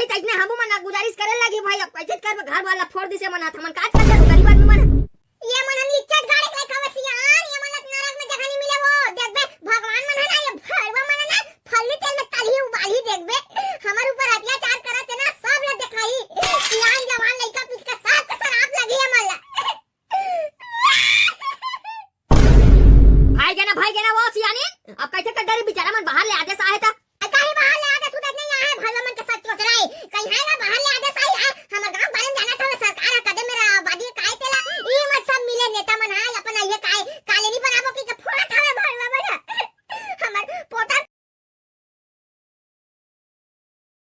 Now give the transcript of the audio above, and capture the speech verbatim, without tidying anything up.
तइसने हमू मन ला गुजारिश करे लगी भाई, अब कइसे करबे, घर वाला फोड़ दिसे मन, हमन काज कर लेबो, गरीब आदमी मन।